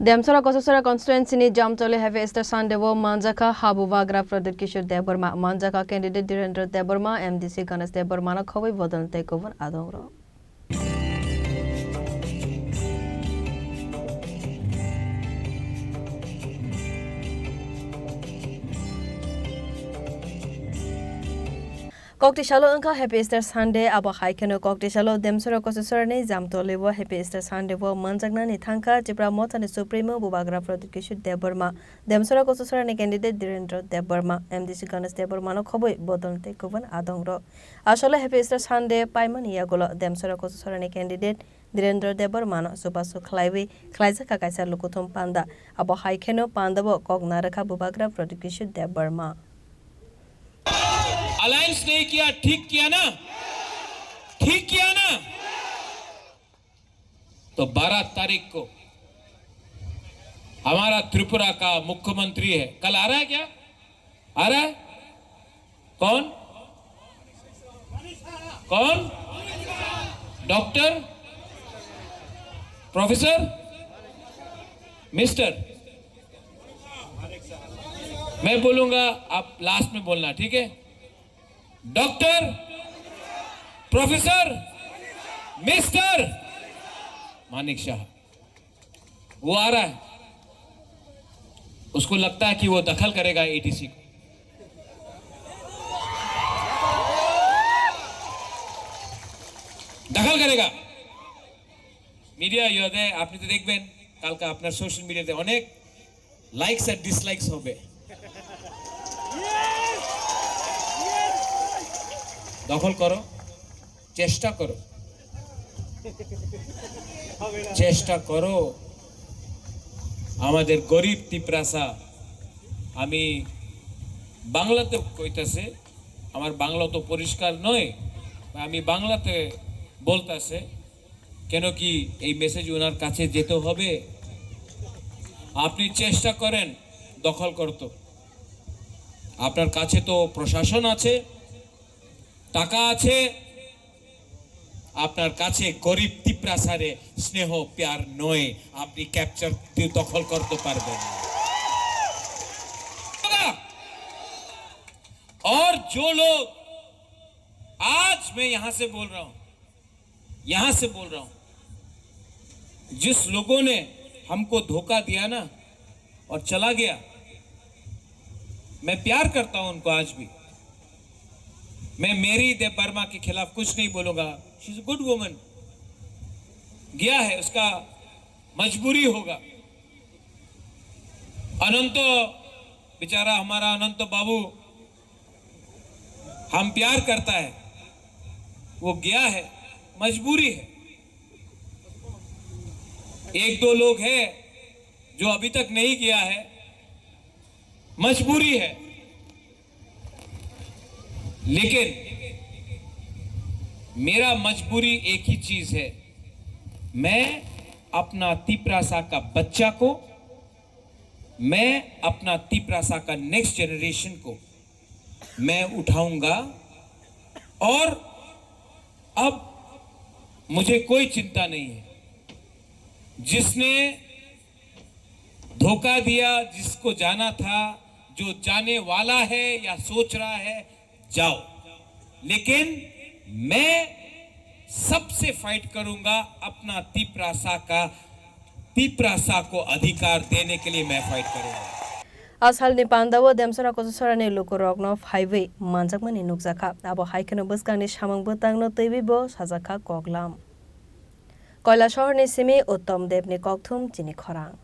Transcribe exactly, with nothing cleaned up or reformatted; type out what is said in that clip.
Demsora Kosasora constituency ni Jamtoli Happy Easter Sunday o manjakha Habu Bagra Pradyut Kishore Debbarma, manjakha candidate Dhirendra Debbarma, M D C Ganesh Debbarma no khobwi bodol tei kubun adongrok. Kokti salo wngkha Happy Easter Sunday, abo hai kheno kokti salo Demsora Kosasora ni Jamtoli o Happy Easter Sunday o manjaknani thangkha Tipra Motha ni Supremo Bubagra Pradyut Kishore Debbarma, Demsora Kosasora ni candidate Dhirendra Debbarma, M D C Ganesh Debbarma no khobwi bodol tei kubun adongrok. Asole Happy Easter Sunday paimani yagulo Demsora Kosasora ni candidate Dhirendra Debbarma no chubachu khlaiwi khlaijakha kaisa lukuthum panda. Abo hai kheno panda o kok narwkha Bubagra Pradyut Kishore Debbarma. Alliance नहीं किया, ठीक किया ना? ठीक किया ना? तो बारह तारीख को हमारा त्रिपुरा का मुख्यमंत्री है, कल आ रहा है क्या? आ रहा है? कौन? कौन? डॉक्टर? प्रोफेसर? मिस्टर? मैं बोलूंगा, आप लास्ट में बोलना, ठीक है? डॉक्टर, प्रोफेसर, मिस्टर मानिक शाह, वो आ रहा है। उसको लगता है कि वो दखल करेगा एडीसी को। दखल करेगा। মিডিয়া ইয়েতে আপনি তো দেখবেন, কালকে আপনার সোশ্যাল মিডিয়াতে অনেক লাইকস আর ডিসলাইকস হবে। দখল করো, চেষ্টা করো, চেষ্টা করো। আমাদের গরিব তিপ্রাসা, আমি বাংলাতে কইতাছে, আমার বাংলা তো পরিষ্কার নয়, আমি বাংলাতে বলতাছে, কেন কি এই মেসেজ ওনার কাছে যেতে হবে। আপনি চেষ্টা করেন দখল করতে, আপনার কাছে তো প্রশাসন আছে, টাকা আছে, আপনার কাছে গরিব তিপ্রাসারে স্নেহ প্যার নয়, আপনি ক্যাপচার দিয়ে দখল করতে পারবেন। और जो लोग, आज मैं यहां से बोल रहा हूं, यहां से बोल रहा हूं, जिस लोगों ने हमको धोखा दिया ना और चला गया, मैं प्यार करता हूं उनको आज भी। मैं मेरी देबबर्मा के खिलाफ कुछ नहीं बोलूंगा। She is a good woman। गया है, उसका मजबूरी होगा। अनंत, बेचारा हमारा अनंत बाबू, हम प्यार करता है, वो गया है, मजबूरी है। एक दो लोग हैं जो अभी तक नहीं गया है, मजबूरी है। लेकिन मेरा मजबूरी एक ही चीज है, मैं अपना तिप्रासा का बच्चा को, मैं अपना तिप्रासा का नेक्स्ट जनरेशन को मैं उठाऊंगा। और अब मुझे कोई चिंता नहीं है। जिसने धोखा दिया, जिसको जाना था, जो जाने वाला है या सोच रहा है, जाओ। लेकिन मैं सबसे फाइट करूंगा, अपना तिप्रासा का, तिप्रासा को अधिकार देने के लिए मैं फाइट करूंगा। A salni pandao Demsora Kosasora ni lukurokno phaiwi manjakmani nukjakha. Abo hai kheno bwskangni samung bwtangno twiwi bo sajakha koklam. Koilasahar ni simi Uttom Deb ni kokthum chini khorang.